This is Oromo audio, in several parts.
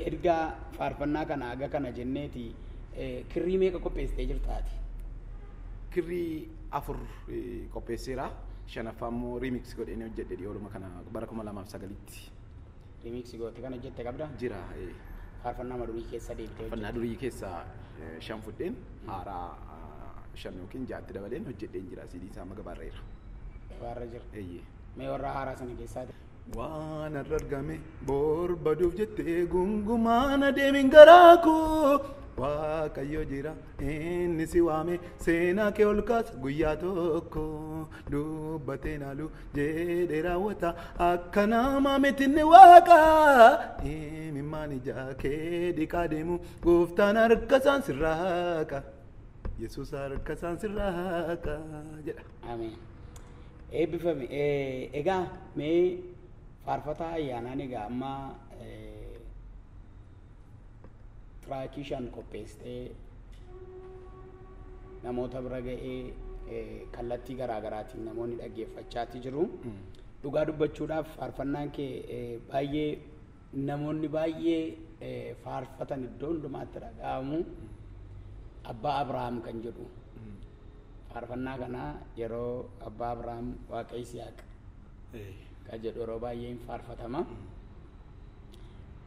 Ergaa faarfannaa kana haga kana jenneeti kirrii meeqa qopheessitee jirtaati? Kirrii 4 qopheesseera. 5ffaa immoo remix godheen hojjedhe dhiyooluma kana bara 2009tti. Remix goote kana hojjette qabdaa? Jira. Faarfannaa durii keessa deebitee hojjette. Faarfannaa durii keessa 5 fudheen haaraa 5 yookiin 6tti dabaleen hojjedheen jira. CD isaa amma gabaarra. Gabaarra jira. Mee warra haaraa sana keessaa? Waan har'a argame borbaduuf jettee gungumaan adeemin garaa koo Waaqayyo jira inni si waame seenaa kee ol kaasa guyyaa tokko dubbatee naalu jedhee raawwata akka nama miti inni waaqa imimmaan ijaa kee dhiqaa deemu gooftaan harka isaan sirraaqa Yesuus harka isaan sirraaqa jedha. Ameen. Eebbifame. Egaa mee faarfataa ayyaanaan egaa amma tiraakii 5 qopheessitee namoota bira ga'ee kallattii garaa garaatiin namoonni dhaggeeffachaati jiru. Dhugaa dubbachuudhaaf faarfannaan kee baay'ee namoonni baay'ee faarfatan iddoo hundumaatti dhaga'amu. Abbaa Abrahaam kan jedhu faarfannaa kana yeroo Abbaa Abrahaam Waaqa Yisihaaq kan jedhu yeroo baay'ee hin faarfatama.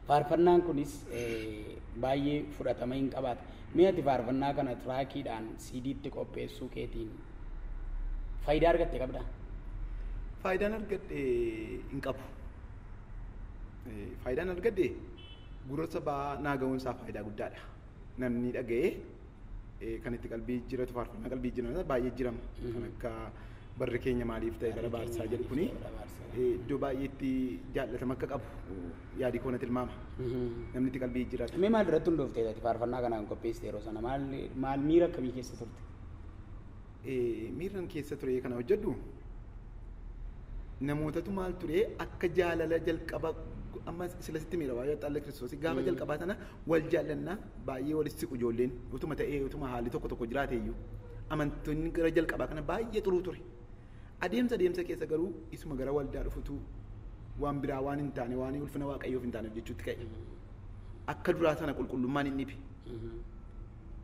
Faarfannaan kunis baay'ee fudhatama hin qabaata. Mee ati faarfannaa kana tiraakiidhaan CD'tti qopheessuu keetiin faayidaa argatte qabdaa? Faayidaan argadhe hin qabu. Faayidaan argadhe gurra sabaa naa ga'uun isaa faayidaa guddaadha. Namni dhaga'ee kan itti qalbii jiratu faarfannaa qalbii jiratu baay'ee jirama. Kan akka barri keenya maaliif ta'e bara baarsaa jedhu kuni iddoo baay'eetti jaallatama akka qabu yaadi koona tilmaama. Namni itti qalbii jiraatu. Mee maal irratti hundooftee ati faarfannaa kanaan qopheessite yeroo sana maal miira akkamii keessa turte? Miirran keessa ture kana hojjedhu namootatu maal ture akka jaalala jalqaba amma silasitti miira waa'ee xaalla Kiristoosii gaafa jalqabaa sana wal jaallannaa baay'ee walitti siqu ijoolleen utuma ta'ee utuma haalli tokko tokko jiraate iyyuu amantoonni gara jalqabaa kana baay'ee xuruu ture. Adeemsa adeemsa keessa garuu isuma gara waldaa dhufutu waan biraa waan hin taane waan ulfina Waaqayyoof hin taane hojjechuutti ka'e. Akka duraa sana qulqullummaan hin dhibe.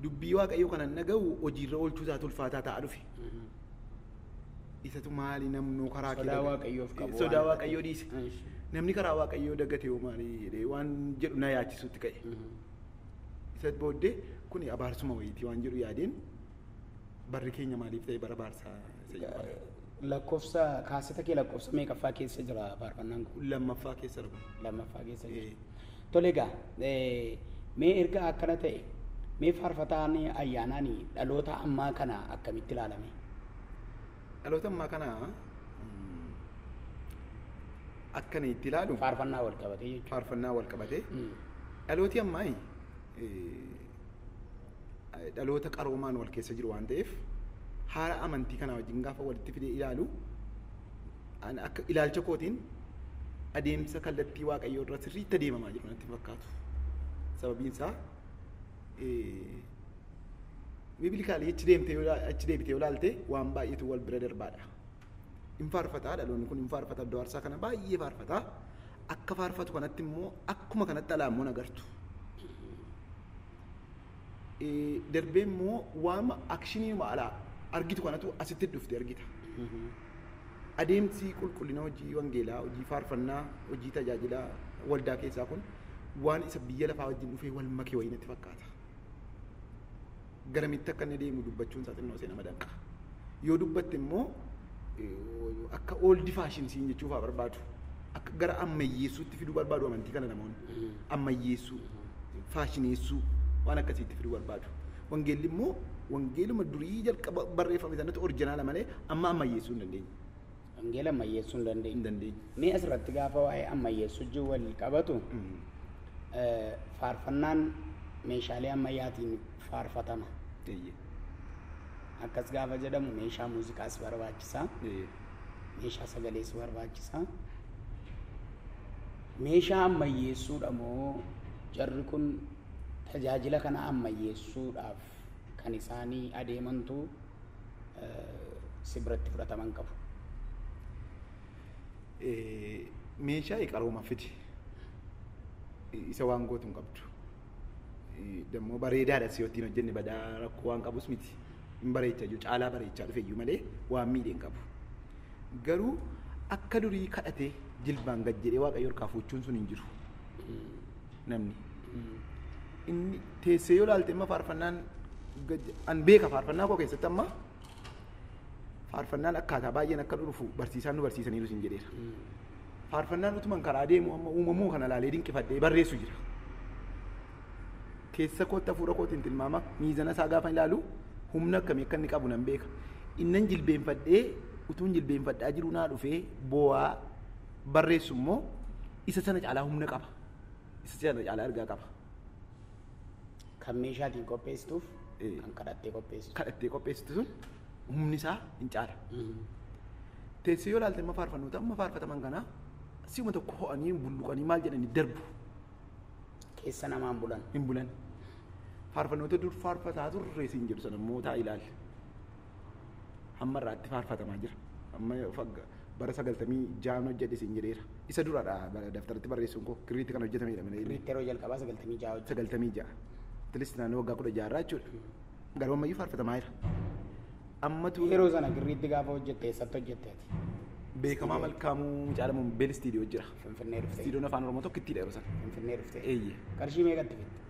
Dubbii Waaqayyoo kana dhaga'u hojiirra oolchuu isaatu ulfaataa ta'aa dhufe. Isatu maali namnoo karaa sodaa Waaqayyoof qabu. Sodaa Waaqayyoo dhiise. Namni karaa Waaqayyoo dagate yoo maali jedhee waan jedhu na yaachisuutti ka'e. Isa booddee kuni abaarsuma wayiitii waan jedhu yaadeen barri keenya maaliif ta'e bara baarsaa isa jedhu. Lakkoofsa kaaseta kee lakkoofsa meeqaffaa keessa jira faarfannaan kun? 2ffaa keessa jira. 2ffaa keessa jira. Tole egaa mee erga akkana ta'e mee faarfataan ayyaanaan dhaloota ammaa kana akkamitti ilaalame? Dhaloota ammaa kana akkana itti ilaalu? Faarfannaa wal qabatee jechuudha. Faarfannaa wal qabatee. Dhalooti ammaa dhaloota qaroomaan wal keessa jiru waan ta'eef haala amantii kanaa wajjin gaafa walitti fidee ilaalu akka ilaalcha kootiin adeemsa kallattii Waaqayyoo irra sirriitti adeemamaa jiru natti fakkaatu. Sababiin isaa bibilikaalii achi deebitee yoo ilaalte waan baay'eetu wal bira darbaadha. Hin faarfataa dhaloonni kun hin faarfata iddoo aarsaa kana baay'ee faarfataa. Akka faarfatu kanatti immoo akkuma kanatti alaa immoo nagartu. Darbee immoo waama akshinii alaa argitu kanatu asitti dhufte argita. Adeemsi qulqullina hojii wangeelaa, hojii faarfannaa, hojii tajaajilaa waldaa keessaa kun waan isa biyya lafaa wajjin dhufee wal makee wayii natti fakkaata. Garamitti akka inni deemu dubbachuun isaa xinnoo see nama danqa. Yoo dubbatte immoo akka old fashion siin jechuufaa barbaadu. Akka gara ammayyeessuutti fiduu barbaadu amantii kana namoonni. Ammayyeessuu, faashineessuu waan akkasiitti fiduu barbaadu. Wangeelli immoo wangeeluma durii jalqaba barreeffame sanatti orjinaala malee amma ammayyeessuu hin dandeenye. Wangeela ammayyeessuu hin dandeenye. Hin dandeenye. Mee asirratti gaafa waa'ee ammayyeessuu wajjin wal qabatu faarfannaan meeshaalee ammayyaatiin faarfatama. Akkas gaafa jedhamu meeshaa muuziqaas barbaachisaa. Meeshaa sagalees barbaachisaa. Meeshaa ammayyeessuudha moo jarri kun tajaajila kana ammayyeessuudhaaf kan isaanii adeemantu si biratti fudhataman qabu? Meeshaa qarooma fidi. Isa waan gootu hin qabdu. Dammoo bareedaadha si ittiin hojjenne badaa rakkoo waan qabus miti. Hin bareechaa jiru caalaa bareechaa dhufe iyyuu malee waan miidhe hin qabu. Garuu akka durii kadhatee jilbaan gad jedhee Waaqayyo harkaa fuuchuun sun hin jiru. Namni. Inni teessee yoo ilaalte amma faarfannaan an beeka faarfannaa koo keessatti amma faarfannaan akkaataa baay'een akka dhufu barsiisaan nu barsiisaniiru sin jedheera. Faarfannaan utuman karaa deemu amma uumamuu kana laalee dinqifadhee barreessu jira. Keessa kootti hafuura kootiin tilmaama miizana isaa gaafa ilaalu humna akkamii akka inni qabu nan beeka. Innan jilbeenfadhee utuun jilbeenfadhaa jiru naa dhufee boo'aa barreessu immoo isa sana caalaa humna qaba. Isa sana caalaa ergaa qaba. Kan meeshaatiin qopheessituuf kan kadhattee qopheessitu. Kadhattee qopheessitu sun humni isaa hin caala. Teessee yoo ilaalte amma faarfannoota amma faarfataman kanaa si'uma tokko ho'anii bulluqanii maal jedhanii darbu. Keessa namaan bulan. Hin bulan. Faarfannoota dur faarfataa turre siin jedhu sana immoo taa'ii ilaali. Hamma irraatti faarfatamaa jira. Amma bara 96 hojjedhe siin jedheera. Isa duraadha daftaratti barreessuun koo kirriitti kan hojjetamedha. Kirriitti yeroo jalqabaa 96 hojjete. 96. Atilis naannoo waggaa 16 jechuudha. Garuu ammayyuu faarfatamaa jira. Ammatu yeroo sana kirriitti gaafa hojjette eessatti hojjette ati? Beekamaa Malkaamuu Caalamuun Beel Istiidiyoo jira. Finfinnee dhuftee. Istiidiyoon Afaan Oromoo tokkittiidha yeroo sana. Finfinnee dhuftee. Eeyyee. Qarshii meeqatti fitte?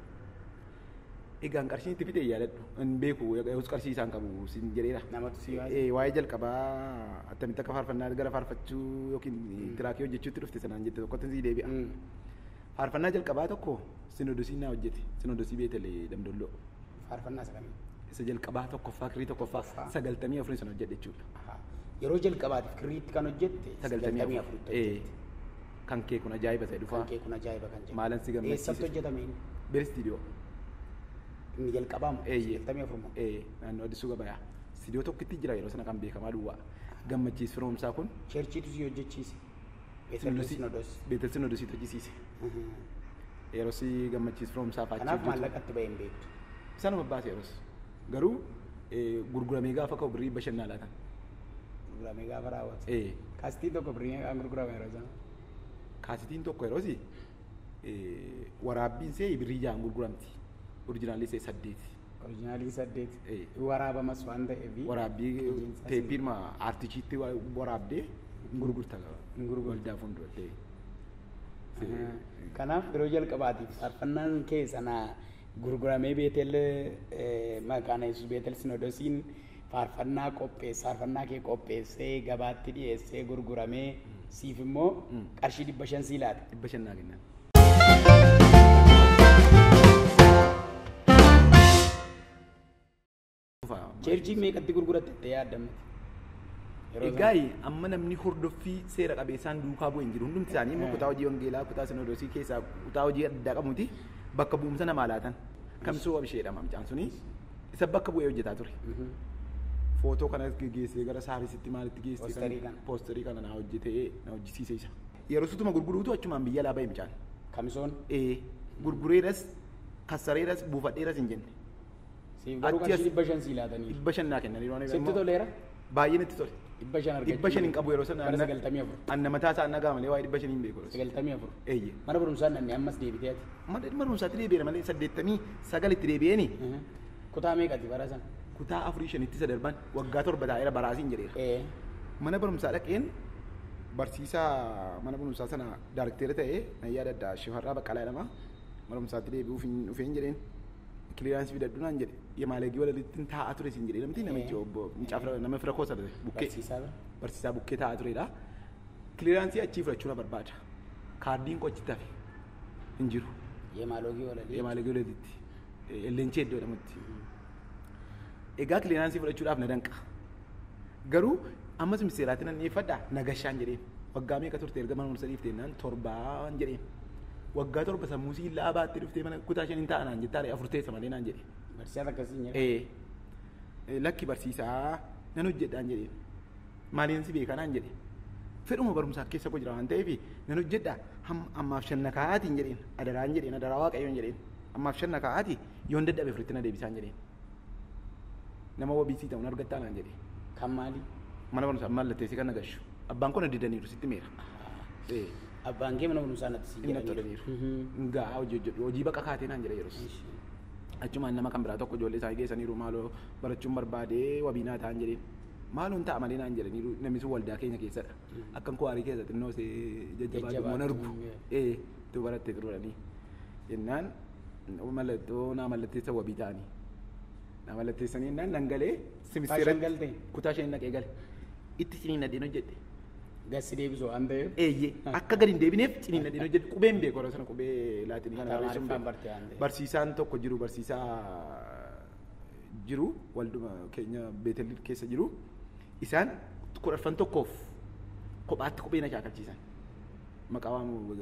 Egaan qarshiin itti fite yaadadhu. Hin beeku yeroos qarshii isaan qabu siin jedheera. Namatu si baase. Waa'ee jalqabaa attamitti akka faarfannaa gara faarfachuu yookiin tiraakii hojjechuutti dhufte sanaan jette tokkotti sii deebi'a. Faarfannaa jalqabaa tokko Sinodosii naa hojjete. Sinodosii Beetelee Damdolloo. Faarfannaa isa kamii? Isa jalqabaa tokkoffaa kirrii tokkoffaa 94 sana hojjedhe jechuudha. Yeroo jalqabaatiif kirriitti kan hojjette 94 hojjette. Kan kee kun ajaa'iba ta'e dhufaa. Kan kee kun ajaa'iba kan jedhu. Maalan si gammachiise. Eessatti hojjetame inni? Beel Istiidiyoo. Inni jalqabaa moo? 94 moo? Naannoo Addisuu Gabayaa. Istiidiyoo tokkitti jira yeroo sana kan beekamaa duwwaa. Gammachiis Firoomsaa kun. Cheerchiitu si hojjechiise. Beetel Sinodos. Beetel Sinodosiitu hojjisiise. Yeroo si Gammachiis Firoomsaa fa'aa. Kanaaf maallaqatti bahee hin beektu. Sanuma baase yeroos. Garuu gurguramee gaafa ka'u birrii 500 laatan. Gurguramee gaafa raawwatu. Kaasitiin tokko birrii meeqaan gurgurama yeroo sana? Kaasitiin tokko yeroosi waraabbiin see birrii 6 gurguramti. Orijinaalli see 8. Orijinaalii 8. Waraabamas waan ta'eef. Waraabbii teeppiin aartichiitti waraabdee gurgurta. Waldaa fuulduratti. Kanaaf yeroo jalqabaatiif faarfannaan kee sana gurguramee Beetel maqaan Yesuus Beetel Sinodosiin faarfannaa qopheesse faarfannaa kee qopheessee gabaatti dhiyeessee gurguramee siif immoo qarshii 500 sii laata. 500 naa kennan. Cheerchii meeqatti gurguratte itti yaadammati? Egaa amma namni hordoffii seera qabeessaan duukaa bu'e hin jiru. Hundumti isaanii immoo kutaa hojii wangeelaa, kutaa sinodosii keessaa kutaa hojii addaa qabuuti bakka bu'umsa namaa laatan. Kamsoo Abisheedha mucaan suni isa bakka bu'ee hojjetaa ture. Footoo kana geessee gara saarisitti maalitti geessee poosterii kana naa hojjetee na hojjisiise isa. Yeroo sutuma gurguruutu achumaan biyya alaa ba'e mucaan. Kamisoon? Gurgureeras, kassareeras, buufadheeras hin jenne. Siif garuu qarshii 500 sii laatanii. 500 naa kennanii. Sitti toleera? Baay'ee natti tole. 500 argachuu. 500 hin qabu yeroo sana. Bara 94. Anna mataa isaa anna gaamalee waa'ee 500 hin beeku. 94. Eeyyee. Mana barumsaa nanni ammas deebitee ati. Mana barumsaatti deebi'eera malee 89 itti deebi'eeni. Kutaa meeqati bara sana? Kutaa 4 5tti isa darban waggaa 7 taa'eera baraasiin jedheera. Mana barumsaa dhaqeen barsiisaa mana barumsaa sana daarekteera ta'ee nan yaadadha Shifarraa Baqqalaa jedhama. Mana barumsaatti deebi'uuf dhufeen jedheen. Kiliraansii fidadhu naan jedhe. Yemaaleegii walalitti taa'aa ture siin jedhee namti namichi obbo mucaa nama fira koo sana bukkee. Barsiisaa bukkee taa'aa turedha. Kiliraansii achii fudhachuu na barbaada. Kaardiin koo achitti hafe hin jiru. Yemaaloogii walalii. Yemaaloogii walalitti. Elleenchee iddoo jedhamutti. Egaa kiliraansii fudhachuudhaaf na danqa. Garuu ammas ministeeraatti nan dhiyeeffadha nagashaan jedheen. Waggaa meeqa turte erga mana barumsaa dhiifte jennaan 7 jedheen. Waggaa 7 sammuu sii laa baattee dhuftee mana kutaa 5 ta'a naan jettaa 4 teessa malee naan jedhe. Barsiisaan akkasii hin jedhe. Lakki barsiisaa nan hojjedhaan jedheen. Maaliin si beekaa naan jedhe. Fedhuma barumsaa keessa koo jira waan ta'eef nan hojjedha ammaaf 5 kaa'aatiin jedheen adaraan jedheen adaraa waaqayyoon jedheen ammaaf 5 kaa'aati yoon dadhabe firitti na deebisaan jedheen. Nama wabiisii ta'uun argattaa naan jedhe. Kan maali? Mana barumsaa mallatteessee kan nagashu. Abbaan kun didaniiru sitti meera. Abbaan kee mana barumsaa natti si Inni tolaniiru. Ngaa hojii hojjedhu hojii baqa kaatee naan jedhe yeroos. Achumaan nama kan biraa tokko ijoollee isaanii geessaniiru maaloo barachuun barbaadee wabii naa ta'an jedheen. Maaloon ta'a malee naan jedhaniiru namni sun waldaa keenya keessadha. Akkan kuwaarii keessa xinnoo see jajjabaatu immoo argu. Tu barattee turanii. Jennaan mallattoo naa mallatteessa wabii ta'anii. Naa mallatteessanii jennaan nan galee simisteeratti kutaa isheen naqee gale. Itti ciniinnadheen hojjedhe. Gassi deebisuu waan ta'eef. Eeyyee akka gadi hin deebineef ciniinnadheen hojjedhe qubeen beeku yeroo sana qubee laatinii kana barreessuun beeku. Barsiisaan tokko jiru barsiisaa jiru walduma keenya Beetel keessa jiru isaan 11 tokkoof kophaatti qubee na shaakalchiisan. Maqaa waamu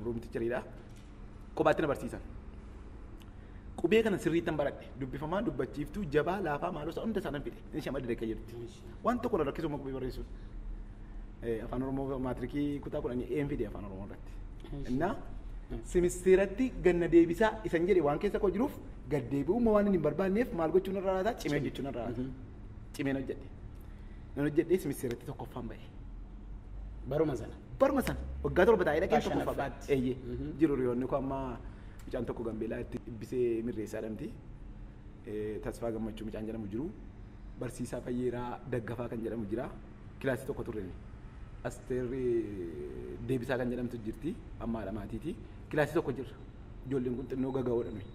room teacheriidha. Kophaatti na barsiisan. Qubee kana sirriittan baradhe dubbifamaa dubbachiiftuu jabaa laafaa maaloo isaa hunda isaa nan fide inni shama dirqee jirti. Waan tokko na rakkisuma qubee barreessuun. Afaan Oromoo maatirikii kutaa 10 een fide afaan Oromoo irratti. Innaa simisteeratti ganna deebisaa isan jedhe waan keessa koo jiruuf gad deebi'ummaa waan hin barbaanneef maal gochuun irra laata cimee hojjechuun irra laata. Cimeen hojjedhe. Nan hojjedhee simisteeratti tokkoffaan ba'e. Baruma sana. Baruma sana waggaa 7 taa'ee dhaqee tokkoffaa ba'e. Eeyyee jiru riyoonni koo amma mucaan tokko Gambeelaa itti dhibbisee mirreessaa jedhamti. Tasfaa Gammachuu mucaan jedhamu jiru. Barsiisaa Fayyeeraa Daggafaa kan jedhamu jira. Kilaasii tokko turre. Asteerri Deebisaa kan jedhamtu jirti. Amma haadha maatiiti. Kilaasii tokko jirra. Ijoolleen kun xinnoo gaga'oodha nuyi.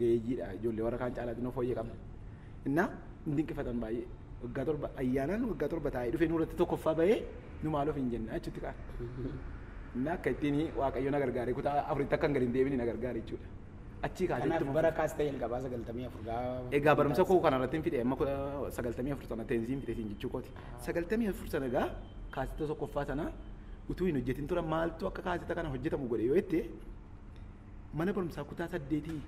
Ga'eeyyiidha. Ijoollee warra kaan caalaa xinnoo fooyyee qabna. Innaa hin dinqifatan baay'ee. Waggaa 7 ayyaanaan waggaa 7 taa'ee dhufee nurratti tokkoffaa ba'ee nu maaloof hin jenna achitti ka'a. Innaa akka ittiin Waaqayyo na gargaaree kutaa 4tti akka hin gadi hin deebine na gargaare jechuudha. Achii kaasee Kanaaf bara kaas ta'e jalqabaa 94 gaafa. Egaa barumsa koo kana irratti hin fide amma 94 sana teensiin fide siin jechuu kooti. 94 sana egaa kaasetta tokkoffaa sana utuu hin hojjetin tura maaltu akka kaasetta kana hojjetamu godhe yoo jette mana barumsaa kutaa 8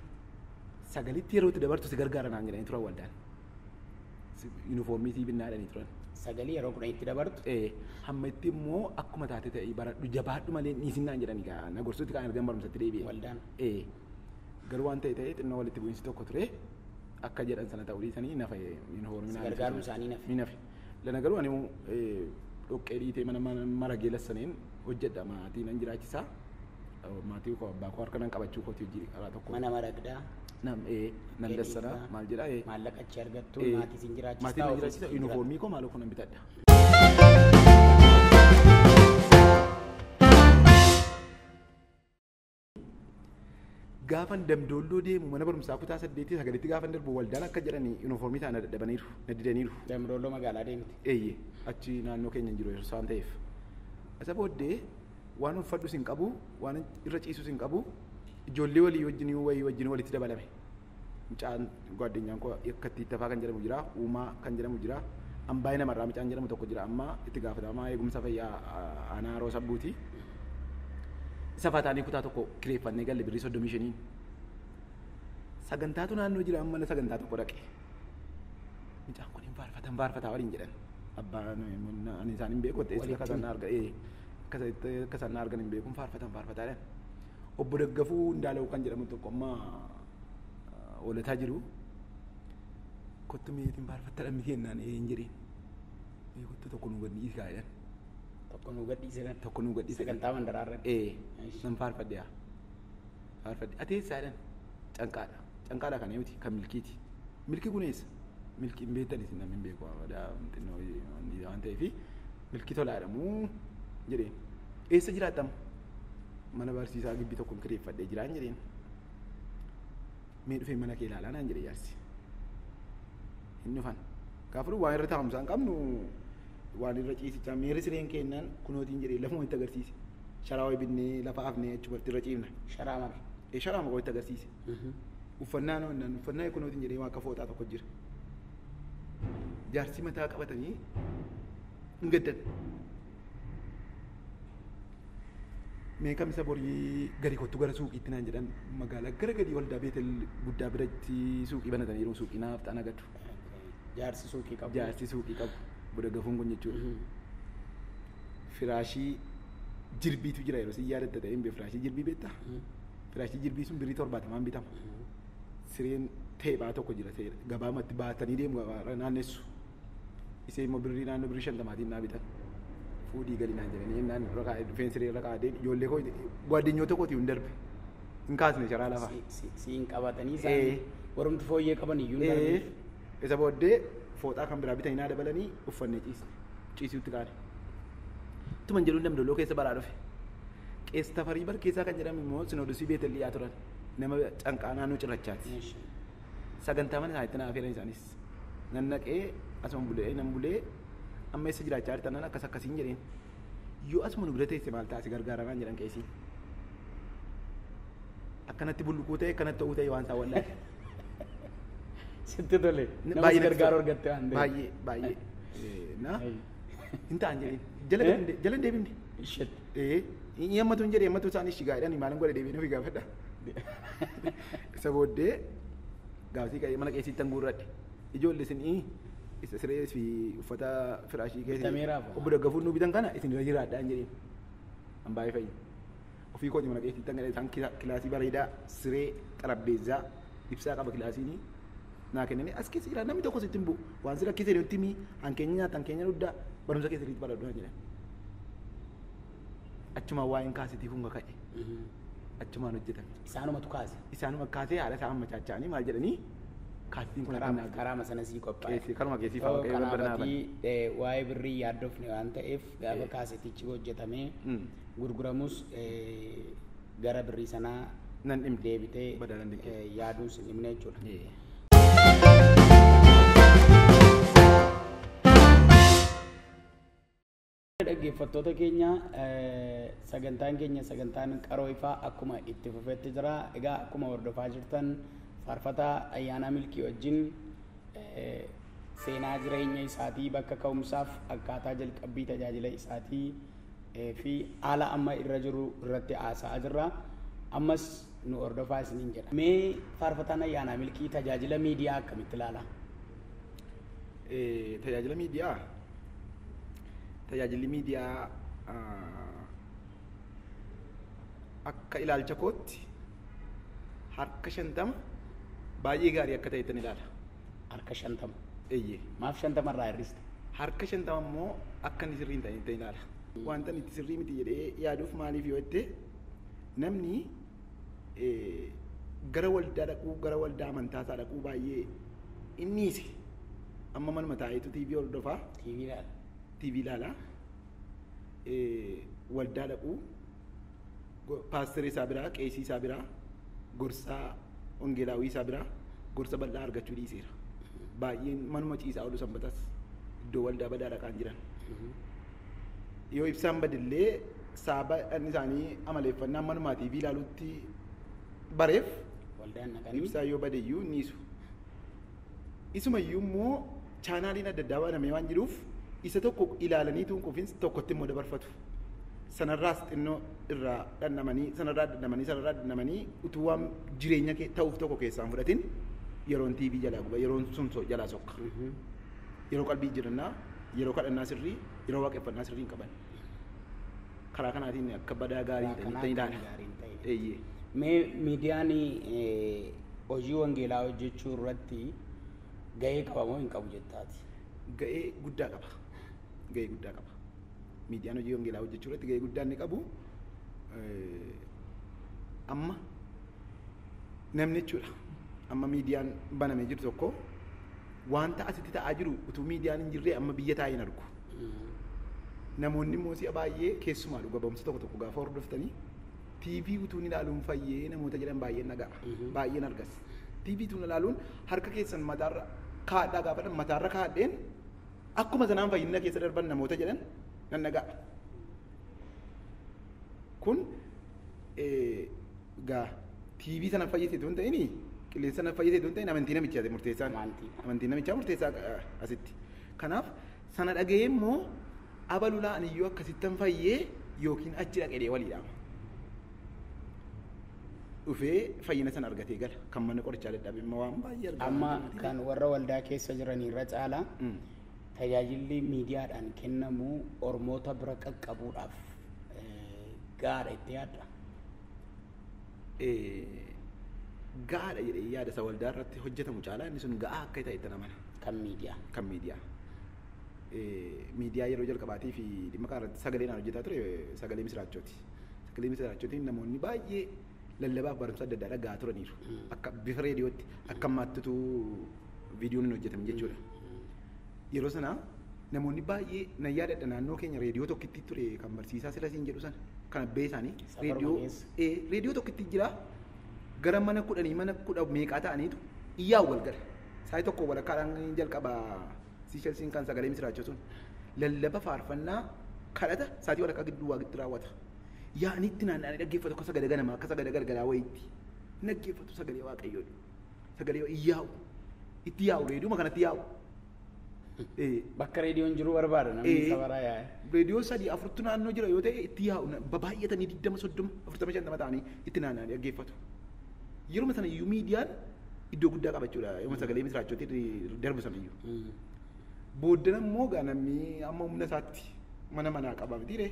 9tti yeroo itti dabartu si gargaara naan jedhanii turan waldaan. Yuunifoormii sii binnaa jedhanii turan. 9 yeroo 10tti dabartu. Hamma itti immoo akkuma taate ta'e baradhu jabaadhu malee dhiisin naan jedhanii gaa na gorsuutti kan argan barumsatti deebi'e. Waldaan. Garuu waan ta'e ta'e xinnoo walitti bu'iinsi tokko ture akka jedhan sana ta'uu dhiisanii nafa yuunifoormii naan. Gargaaruun isaanii nafe. Ni nafe. Lana garuu ani dhoqqee dhiitee mana maragee lassaneen hojjedha maatii nan jiraachisaa. Maatii koo abbaa koo harka nan qabachuu kooti hojii karaa tokko. Mana maragdaa. Nan lassana maal jedhaa. Maallaqa achi argattu maatii siin jiraachisa. Maatii nan jiraachisa yuunifoormii koo maaloo kun bitadha. Gaafan Damdoolloo deemu mana barumsaa kutaa 8 9tti gaafan darbu waldaan akka jedhanii yuunifoormii ta'an dadhabaniiru na didaniiru. Damdoolloo magaalaa deemte. Eeyyee achi naannoo keenya hin jiru yeroo isaan ta'eef. Isa booddee waan uffadhus hin qabu waan irra ciisus hin qabu ijoollee walii wajjin wayii wajjin walitti dabalame. Mucaan gwaddeenyaan koo akka itti tafaa kan jedhamu jira uumaa kan jedhamu jira ambaayee namarraa mucaan jedhamu tokko jira amma itti gaafatamaa eegumsa fayyaa aanaa haroo sabbuuti. Isa faataanii kutaa tokko kireeffannee galle birrii 35. Sagantaatu naannoo jira amma sagantaa tokko dhaqe. Mucaan kun hin faarfatan faarfataa waliin jedhan. Abbaan ani isaan hin beeku ta'e akka isaan arga akka isaan argan hin beeku faarfatan faarfataa jedhan. Obbo Daggafuu Ndaala'uu kan jedhamu tokko amma oolataa jiru. Kottu meetiin faarfattadha miti jennaan hin jedheen. Kottu tokko nu gadhiisi kaa jedhan. Tokko nu gadhiise. Tokko nu gadhiise. Sagantaa mandaraa irratti. Nan faarfadhe faarfadhe. Ati eessaa jedhan? Canqaadha. Canqaadha kan eewti kan milkiiti. Milki kun eessa? Milki hin beektan isin namni hin beeku xinnoo waan ta'eef milki tolaadha muu jedheen. Eessa jiraattama? Mana barsiisaa gibbii tokkoon kireeffadhee jiraan jedheen. Mee dhufee mana kee ilaalaa naan jedhe jaarsi. Hin dhufan. Gaafa waan irra taa'umsaa hin qabnu waan irra ciisichaa meerri sireen kennaan kunootiin jedhee lafuma itti agarsiise. Sharaa wayi binnee lafa hafnee achumatti irra ciifna. Sharaa maal? Sharaa maqaa itti agarsiise. Uffannaa noonnaan uffannaa kunootiin jedhee waan akka fooxaa tokko jira. Jaarsi mataa qabatanii hin gaddan. Mee kamisa borii gadi kottu gara suuqiitti naan jedhan magaalaa gara gadi waldaa Beetel guddaa biratti suuqii banatanii jiru suuqii naaf ta'an agadu. Jaarsi suuqii qabu. Jaarsi suuqii qabu. Boda gafuun kun jechuudha. Firaashii jirbiitu jira yeroo si yaadatta ta'e hin beeku firaashii jirbii beektaa? Firaashii jirbii sun birrii 70 bitama. Sireen teephaa tokko jira gabaamatti baatanii deemu gabaarra naannessu. Isee immoo birrii naannoo birrii 50 naa bitan. Fuudhii gali naan jedhanii naan irra kaa'ee dhufeen siree irra kaa'ee ijoollee koo gwaadinyoota kootii hin darbe. Hin kaasne sharaa lafaa. Siin qabatanii isaan warumti fooyyee qaban iyyuu hin darbe. Isa booddee fooxaa kan biraa bitanii naa dabalanii uffannee ciisne. Ciisuutti kaane. Tuman jedhuun damdoloo keessa baraa dhufe. Qees Tafarii Barkeessaa kan jedhamu immoo Sinoodosii Beetel dhiyaa turan. Nama canqaa naannoo cirrachaati. Sagantaa mana isaaniitti naa affeeran isaanis. Nan naqee asuma bulee nan bulee amma eessa jiraachaa jirtan nan akkas akkasiin jedheen. Yoo asuma nu bira teesse maal ta'a si gargaaranaan jedhan qeesiin. Akkanatti bulluquu ta'e akkanatti ta'uu ta'e waan isaa wallaale. Sitti tole. Nama si gargaaru argatte waan ta'eef. Baay'ee baay'ee. Na hin ta'an jedheen. Jala hin deebifne. Isheetti. Inni ammatu hin jedhee ammatu isaan ishii gaadhani maalin godhe deebiin ofii gaafadha. Isa booddee gaafsii ka'ee mana qeessiitti tan guurradhe. Ijoollee isin isa siree fi uffata firaashii keessa obbo Daggafuun nu bitan kana isin irra jiraadhaa hin jedheen. An baay'ee fayyi. Ofii kooti mana qeessiitti tan galee isaan kilaasii bareedaa siree xarapheezzaa ibsaa qaba kilaasiin naa kennanii as keessa jira namni tokko sitti hin bu'u waan si rakkisee nutti himi hankeenya nyaata hankeenya dhugdaa barumsa keessa sirriitti baradhu jedhan. Achumaan waa'een kaasitii kun ka'e. Achumaan hojjetame. Isaanumatu kaase. Isaanuma kaasee haala isaa ammachaacha'anii maal jedhanii kaasitiin kun akka karaama sana sii qophaa'e. Karuma keessii fa'aa qe'ee barbaadnaa. Waa'ee birrii yaaddofne waan ta'eef gaafa kaasetichi hojjetamee gurguramus gara birrii sanaa nan dhimne deebitee yaaduun sin dhimne jechuudha. Dhaggeeffattoota keenya sagantaan keenya sagantaan qaroo ifaa akkuma itti fufetti jira. Egaa akkuma hordofaa jirtan faarfataa Ayyaanaa Milkii wajjin seenaa jireenya isaatii bakka ka'umsaaf akkaataa jalqabbii tajaajila isaatii fi haala amma irra jiru irratti haasa'aa jirra. Ammas nu hordofaa isiniin jedha. Mee faarfataan Ayyaanaa Milkii tajaajila miidiyaa akkamitti ilaala? Tajaajila miidiyaa tajaajilli miidiyaa akka ilaalcha kootti harka 50 baay'ee gaarii akka ta'ettan ilaala. Harka 50? Eeyyee. Maaf 50 irraa hir'iste? Harka 50 immoo akka inni sirrii hin ta'in ilaala. Wanta inni itti sirrii miti jedhee yaaduuf maaliif yoo jette namni gara waldaa dhaquu gara waldaa amantaa isaa dhaquu baay'ee inniise amma manuma taa'eetu TV hordofaa. TV ilaala. TV ilaala. Waldaa dhaquu paasterii isaa biraa qeesii isaa biraa gorsaa wangeelaawii isaa biraa gorsa bal'aa argachuu dhiiseera. Baay'een manuma ciisaa oolu sanbatas iddoo waldaa badaa dhaqaan jiran. Yoo ibsaan badillee saaba dhanni isaanii amaleeffannaa manumaa TV ilaaluutti bareef ibsaan yoo badeyyuu niisu. Isumayyuu immoo chaanaaliin adda addaa banamee waan jiruuf isa tokko ilaalanii tuun qofiin tokkotti immoo dabarfatu. Sanarraas xinnoo irraa dhandhamanii sanarraa dhandhamanii sanarraa dhandhamanii utuu waan jireenya ta'uuf tokko keessaan fudhatin yeroon TV jalaa guba yeroon sun jalaa sokka. Yeroo qalbii jirannaa yeroo kadhannaa sirrii yeroo waaqeffannaa sirrii hin qaban. Karaa kanaatiin akka badaa gaarii ta'in ilaala. Eeyyee. Mee miidiyaan hojii wangeelaa hojjechuu irratti gahee qaba moo hin qabu jettaati? Gahee guddaa qaba. Gahee guddaa qaba. Miidiyaan hojii wangeelaa hojjechuu irratti gahee guddaa inni qabu amma namni jechuudha. Amma miidiyaan banamee jiru tokko wanta asitti ta'aa jiru utuu miidiyaan hin jirree amma biyya taa'ee hin argu. Namoonni immoo si'a baay'ee keessumaa dhuga ba'umsa tokko tokko gaafa hordoftanii TV utuun ilaaluun fayyee namoota jedhan baay'een dhaga'a. Baay'een argas. TV utuun ilaaluun harka keessan mataarra kaadhaa gaafa mataarra kaadheen akkuma sanaan fayyina keessa darban namoota jedhan nan dhaga'a. Kun gaa TV sana fayyise utuu hin ta'in qilleensa sana fayyise utuu hin ta'in amantii namichaati murteessaan. Amantii namichaa murteessaa asitti. Kanaaf sana dhaga'ee immoo abalulaa aniyyuu akkasittan fayyee yookiin achi dhaqee walii dhaama. Dhufee fayyina sana argatee gala kan mana qorichaa dadhabe immoo waan baay'ee argama. Amma kan warra waldaa keessa jiran irra caalaa tajaajilli miidiyaadhaan kennamu ormoota bira qaqqabuudhaaf gaadha itti yaadda. Gaadha jedhee yaada isa waldaa irratti hojjetamu caalaa inni sun ga'aa akka ta'e itti amana. Kan miidiyaa. Kan miidiyaa. Miidiyaa yeroo jalqabaatii fi dhimma kana irratti sagaleen aan hojjetaa ture sagalee misiraachooti. Sagalee misiraachootiin namoonni baay'ee lallabaaf barumsa adda addaa dhaga'aa turaniiru. Akka bifa reediyootti akka ammaattitu viidiyoon hin hojjetamin jechuudha. Yeroo sana namoonni baay'ee nan yaadadha naannoo keenya reediyoo tokkitti ture kan barsiisaa sila siin jedhu sana kan abbee isaanii reediyoo tokkitti jira gara mana kudhanii mana kudha meeqaa ta'aniitu iyyaa wal gala. Saayii tokko walakkaadhaan jalqaba Siishelsiin kan sagalee misiraachoo sun lallaba faarfannaa kadhata saatii walakkaa gidduu waaqatti raawwata. Yaa'anii itti naanna'anii dhaggeeffatu akka sagalee ganamaa akka sagalee galgalaa wayiitti dhaggeeffatu sagalee waaqayyoo sagalee yaa'u itti yaa'u reediyooma kanatti yaa'u. Bakka reediyoon jiru barbaada namni safaraa yaa'e. Reediyoo 3 4 naannoo jira yoo ta'e itti yaa'u baay'atanii 20 30 40 50 ta'anii itti naanna'anii dhaggeeffatu. Yeruma sana iyyuu miidiyaan iddoo guddaa qabachuudha yeruma sagalee misiraachootti darbu sana iyyuu. Booddeen immoo gaa namni amma humna isaatti mana manaa qaba mitiire.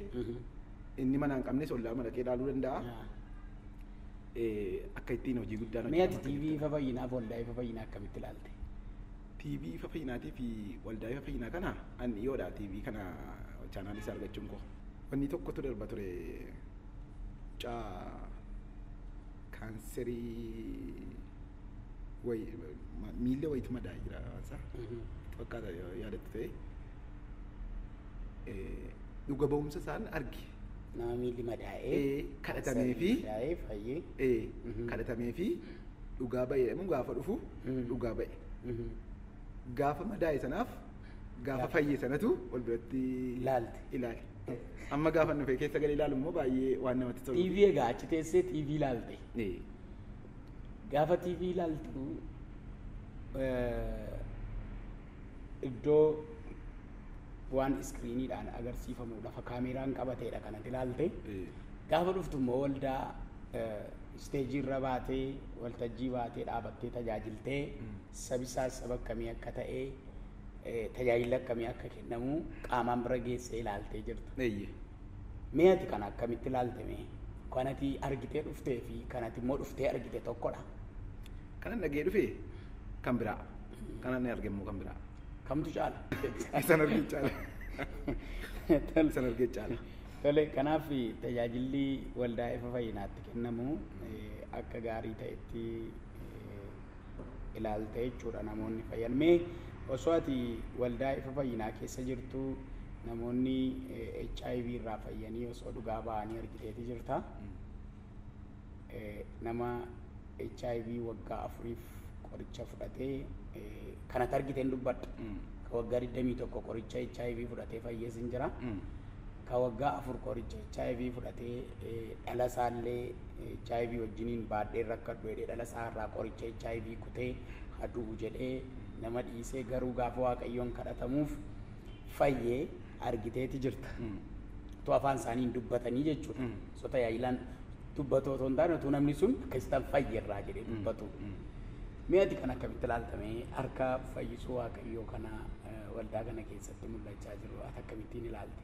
Inni mana hin qabnes ollaa madaqee ilaaluu danda'a. Akka ittiin hojii guddaan Mee ati TV ifa fayyinaaf waldaa ifa fayyinaa akkamitti ilaalte? TV ifa fayyinaatii fi waldaa ifa fayyinaa kana an dhiyoodha TV kana chaanaalii isaa argachuun koo. Wanni tokkotu darba ture mucaa kaanserii wayi miilla wayitu madaa'ee jira isaa. Fakkaata yaadattu ta'e dhuga ba'umsa isaan arge. Nama miilli madaa'ee. Kadhatamee fi kadhatamee fi dhugaa ba'e jedhamu gaafa dhufu dhugaa ba'e. Gaafa madaa'e sanaaf gaafa fayye sanatu wal biratti ilaalte. Ilaale. Amma gaafa dhufe keessa galee ilaalu immoo baay'ee waan namatti tolu. TV egaa achi teessee TV ilaalte. Gaafa TV ilaaltu iddoo waan iskiriiniidhaan agarsiifamu lafa kaameraan qabateedha kanatti ilaalte. Gaafa dhuftu immoo waldaa isteejii irra baatee waltajjii baatee dhaabattee tajaajiltee sabisaas saba akkamii akka ta'e tajaajila akkamii akka kennamu qaamaan bira geessee ilaaltee jirta. Mee ati kana akkamitti ilaalte mee? Kanati argitee dhuftee fi kanati immoo dhuftee argite tokkodha. Kanan dhagee dhufe kan biraa. Kanan arge immoo kan biraa. Kamtu caala? Isaan argee caala. Isaan argee caala. Tole kanaaf tajaajilli waldaa ifa fayyinaatti kennamu akka gaarii ta'etti ilaalte jechuudha namoonni fayyan. Mee osoo ati waldaa ifa fayyinaa keessa jirtu namoonni HIV irraa fayyanii osoo dhugaa ba'anii argiteeti jirta. Nama HIV waggaa 4 qoricha fudhatee kanatti argiteen dubbadha. Ka waggaa 21 qoricha HIV fudhatee fayyees hin jira. Ka waggaa 4 qoricha HIV fudhatee dhala isaallee HIV wajjiniin baadhee rakkadhu jedhee dhala isaa irraa qoricha HIV kutee haduu jedhee nama dhiisee garuu gaafa waaqayyoon kadhatamuuf fayyee argiteeti jirta. Utuu afaan isaaniin dubbatanii jechuudha. Osoo tajaajilaan dubbatu otoo hin taane utuu namni sun akkasitti fayyerraa jedhee dubbatu. Mee ati kan akkamitti ilaaltamee harka fayyisuu waaqayyoo kana waldaa kana keessatti mul'achaa jiru ati akkamittiin ilaalte?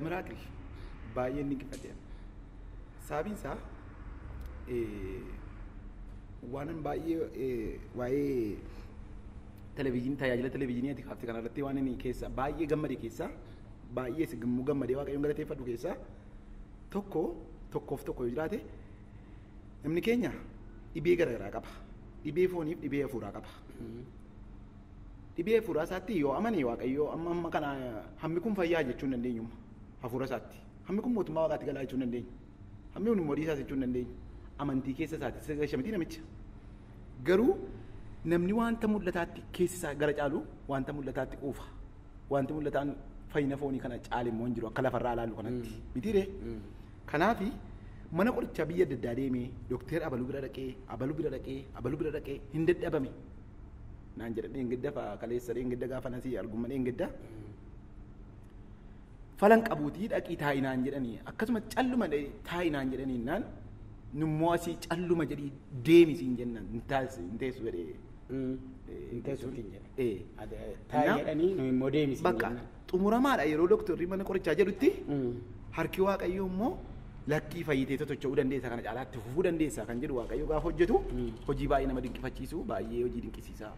Miraakil baay'ee inni gifadhe. Sababiin isaa waan baay'ee waa'ee televezyiinii tajaajila televezyiinii ati kaafte kanarratti waan inni keessa baay'ee gammade keessa baay'ee si gammadee waaqayyoon galateeffadhu keessa tokko tokkoof tokko yoo jiraate namni keenya dhibee garaagaraa qaba. Dhibee fooniif dhibee hafuuraa qaba. Dhibee hafuuraa isaatti yoo amane waaqayyoo amma amma kana hammi kun fayyaa jechuu hin dandeenyu hafuura isaatti. Hammi kun mootummaa waaqaatti galaa jechuu hin dandeenyu. Hammi kun immoo dhiisaas jechuu hin dandeenyu. Amantii keessa isaatti gashamtii namicha. Garuu namni wanta mul'ataatti keessi isaa gara caalu wanta mul'ataatti quufa. Wanti mul'ataan fayyina foonii kana caale immoo hin jiru akka lafarraa ilaallu kanatti. Mitiiree? Kanaafi mana qorichaa biyya adda addaa deemee dookteer abaluu bira dhaqee abaluu bira dhaqee abaluu bira dhaqee hin dadhabame. Naan jedha dheengadda fa'aa kaleessa dheengadda gaafa nasii arguma dheengadda. Falan qabuutii dhaqii taa'i naan jedhanii akkasuma calluma taa'i naan jedhanii naan nummoo asii calluma jedhii deemi siin jennaan hin teessu jedhee. Hin teessuutiin jedhe. Taa'i jedhanii nu immoo deemi siin Bakka xumuramaadha yeroo dooktorri mana qorichaa jedhutti harki waaqayyoo immoo lakkii fayyitee totocho'uu dandeessa kana caalaatti fufuu dandeessa kan jedhu waaqayyo gaafa hojjetu hojii baay'ee nama dinqifachiisu baay'ee hojii dinqisiisaa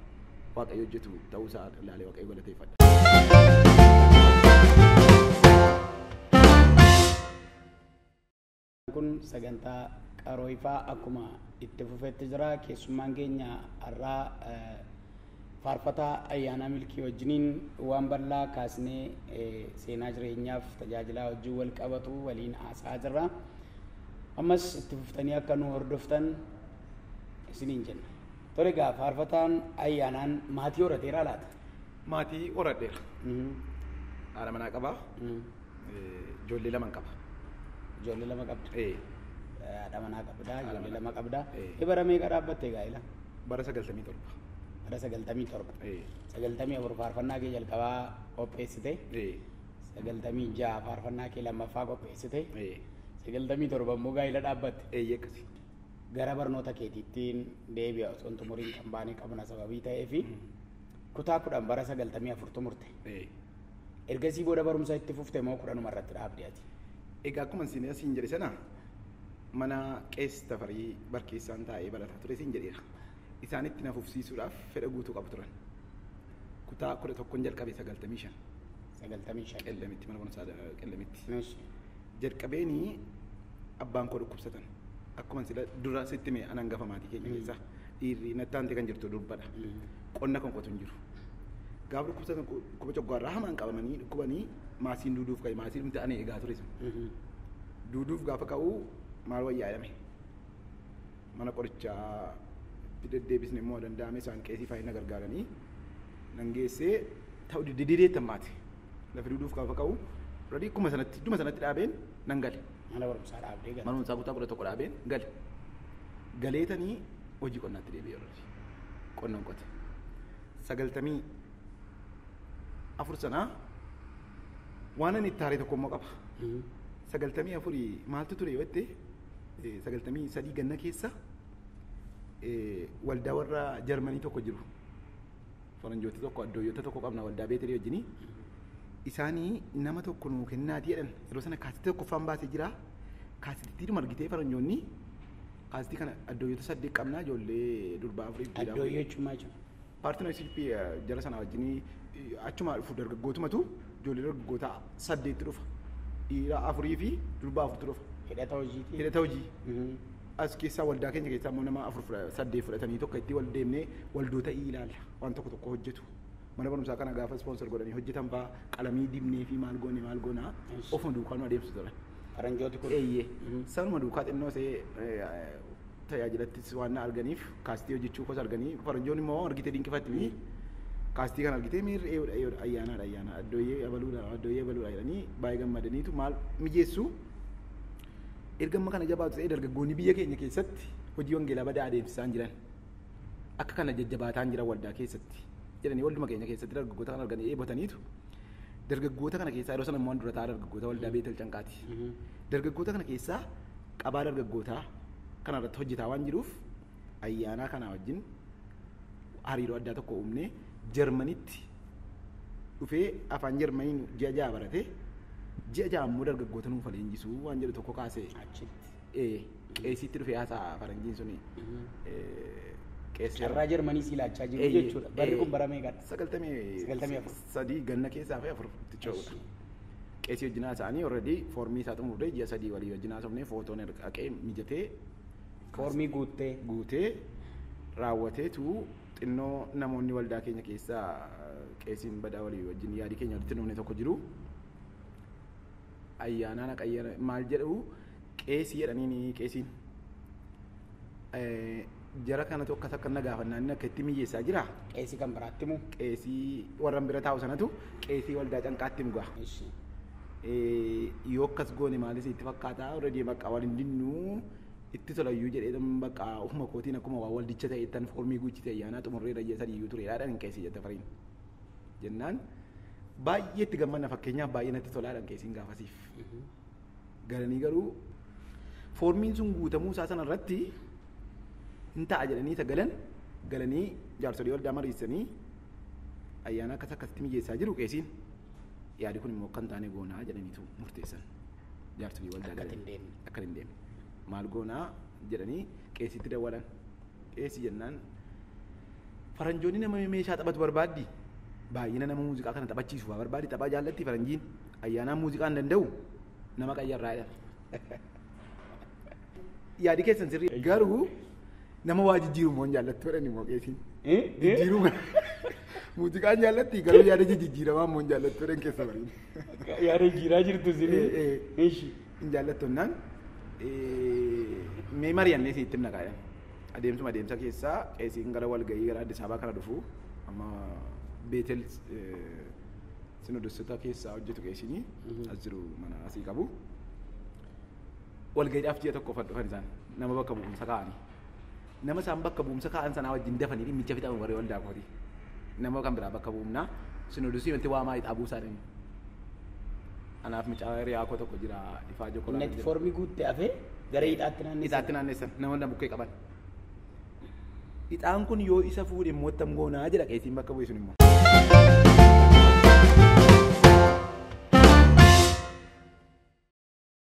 waaqayyo hojjetu ta'uusaa ilaalee waaqayyo galateeffadha. Kun sagantaa Qaroo Ifaa akkuma itti fufetti jira. Keessummaan keenya har'aa faarfataa Ayyaanaa Milkii wajjiniin waan bal'aa kaasnee seenaa jireenyaaf tajaajilaa wajjin wal qabatu waliin haasa'aa jirra. Ammas itti fuftanii akka nu hordoftan isiniin jenna. Tole egaa faarfataan Ayyaanaan maatii horateeraa laata? Maatii horadheera. Haadha manaa qabaa. Ijoollee lama qaba. Ijoollee lama qabda? Haadha manaa qabda, ijoollee lama qabda. Bara meeqa dhaabbatte gaa'ela? Bara 97. Bara 97. 94 faarfannaa kee jalqabaa qopheessite. 96 faarfannaa kee lammaffaa qopheessite. 97 immoo gaa'ela dhaabbatte. Akkasi. Gara barnoota keetiittiin deebi'a osoo hin xumuriin kan baanee qabna sababii ta'eefi kutaa 10 bara 94 xumurte. Ergasii booda barumsa itti fufte moo 10 irratti dhaabde ati? Egaa akkuma siin jedhe sana mana Qees Tafarii Barkeessaan taa'ee barataa ture siin jedheera. Isaanitti na fufsiisuudhaaf fedha guutuu qabu turan. Kutaa 11 jalqabe 95. 95. Qellemitti mana barumsaa Qellemitti. Jalqabeenii abbaan koo dhukkubsatan. Akkuma sila dura sitti mee an hangafa maatii keenya keessaa dhiirri natti aantee kan jirtu durbadha. Qonna kan qotu hin jiru. Gaafa dhukkubsatan dhukkuba coggaarraa hamaan qabamanii dhukkubanii maasiin duuduuf ka'e maasii dhumte ani eegaa ture sun. Duuduuf gaafa ka'u maal wayyaa jedhame. Mana qorichaa itti deddeebisne immoo danda'ame isaan qeesii faayina gargaaranii nan geessee ta'u didideettan maate. Lafi duuduuf gaafa ka'u radii akkuma sanatti idduma sanatti dhaabeen nan gale. Mana barumsaa dhaabdee galte. Mana barumsaa kutaa 11 dhaabeen gale. Galeetanii hojii qonnaatti deebi'ee yeroo qonnan qote. 94 sanaa waan ani itti haaree tokko immoo qaba. 94 maaltu ture yoo jette 93 ganna keessa waldaa warra Jarmanii tokko jiru. Faranjoota tokko addooyyota tokko qabna waldaa Beetelii wajjinii. Isaanii nama tokko nuu kennaati jedhan yeroo sana kaasitii tokkoffaan baasee jira. Kaasittiidhuma argitee faranjoonni kaasitii kana addooyyota 8 qabna ijoollee durbaa 4 fi dhiiraa. Addooyyoo jechuun maal jechuudha? Paartinarshiippii jara sana wajjinii achuma dhufu dargaggootumatu ijoollee dargaggoota 8 dhufa. Dhiira 4 fi durbaa 4 dhufa. Hidhata hojiitii? Hidhata hojii. As keessaa waldaa keenya keessaa immoo nama 4 8 fudhatanii tokko itti wal deemnee waldoota ilaalla waan tokko tokko hojjetu. Mana barumsaa kana gaafa ispoonsor godhanii hojjetan fa'aa qalamii dibnee fi maal goone maal goonaa ofuma duukaa nu adeemsisu turan. Faranjooti kun? Eeyyee. Sanuma duukaa xinnoo see tajaajilattis waan na arganiif kaastii hojjechuu koos arganii faranjoonni immoo argitee dinqifatti kaastii kana argitee miirri eeyyudha eeyyudha ayyaanaadha ayyaana addooyyee abaluudha addooyyee abaluudha jedhanii baay'ee gammadaniitu maal mijeessu. Erga amma kana jabaatu ta'ee dargaggoonni biyya keenya keessatti hojii wangeelaa badaa adeemsisaa jiran akka kana jajjabaataan jiran waldaa keessatti jedhanii walduma keenya keessatti dargaggoota kana arganii eebbataniitu dargaggoota kana keessaa yeroo sana immoo dura taa'aa dargaggoota waldaa Beetel Canqaati. Dargaggoota kana keessaa qabaa dargaggootaa kana irratti hojjetaa waan jiruuf ayyaanaa kana wajjin hariiroo addaa tokko uumnee Jarmanitti dhufee afaan Jarmaniin ji'a 6 baratee ji'a 6 immoo dargaggoota nuuf leenjisuu waan jedhu tokko kaasee. Achitti. Qeesiitti dhufee haasa'a faranjiin suni. Carraa Jarmanii si ilaachaa jiru jechuudha. Barri kun bara meeqadha? 93 ganna keessaa fi 4 itti ce'uudha. Qeesii wajjin haasa'anii already foormii isaa xumurree ji'a 3 walii wajjin haasofnee footoon haqee mijatee. Foormii guuttee. Guutee raawwateetu xinnoo namoonni waldaa keenya keessaa qeesiin badaa walii wajjin yaadii keenya walitti dhufne tokko jiru. Ayyaanaan haqayyana maal jedhu qeesii jedhaniini qeesiin. Jara kanatu akkas akka na gaafannaan inni akka itti miyyeessaa jira. Qeesii kan biraatti moo? Qeesii warra bira taa'u sanatu qeesii waldaa Canqaatti mugaa. Yoo akkas goone maalis itti fakkaata already bakka wal hin dinnuu itti tolayyuu jedhee bakka ofuma kootiin akkuma waa waldicha ta'e ittan foormii guuchite ayyaanaa xumurree rayya sadiyyuu tureedha dhaan qeesii jette fariin. Jennaan baay'ee itti gammanna fakkeenyaaf baay'ee natti tolaadhaan qeesiin gaafasiif. Galanii garuu foormiin sun guutamuu isaa sanarratti hin ta'a jedhanii isa galan galanii jaarsolii waldaa mariisanii ayyaana akkas akkasitti mijeessaa jiru qeesiin. Yaadi kun immoo akka hin taane goonaa jedhaniitu murteessan. Jaarsolii waldaa Akka hin deemne. Akka hin deemne. Maal goonaa jedhanii qeesitti dawwalan. Qeesii jennaan faranjoonni nama meeshaa taphatu barbaaddi. Baay'ina nama muuziqaa kana taphachiisu fa'aa barbaaddi. Taphaa jaallatti faranjiin ayyaanaan muuziqaa hin danda'u nama qayyarraa jedhan. Yaadi keessan sirrii garuu nama waa jijjiiru immoo hin jaallattu jedhan immoo qeesiin. Jijjiiruu kana. Muuziqaan jaallatti garuu yaada jijjiiramaa immoo hin jaallattu jedhan keessa bariin. Yaada jijjiiraa jirtu isinii. Ishi. Hin jaallattu jennaan mee mari'annee sitti himna kaa'e. Adeemsuma adeemsa keessaa qeesiin gara walga'ii gara Addis Ababaa kana dhufu amma Beetel sinodosota keessaa hojjetu qeesiin as jiru mana asii qabu. Walga'iidhaaf ji'a tokko dhufan isaan nama bakka bu'umsa kaa'anii. Nama isaan bakka bu'umsa kaa'an sanaa wajjin dafanii dhimmicha fixamu warri waldaa kooti. Nama kan biraa bakka bu'umnaa sinodosii wanti waamaa ixaa buusaa dhani. Anaaf mucaa hiriyaa koo tokko jira ifaa jokolaa. Inni foormii guutte hafee gara hidhaatti naannessan. Ixaatti naannessan nama bukkee qaban. Ixaan kun yoo isa fuudhe immoo attam goonaa jedha qeesiin bakka bu'e sun immoo.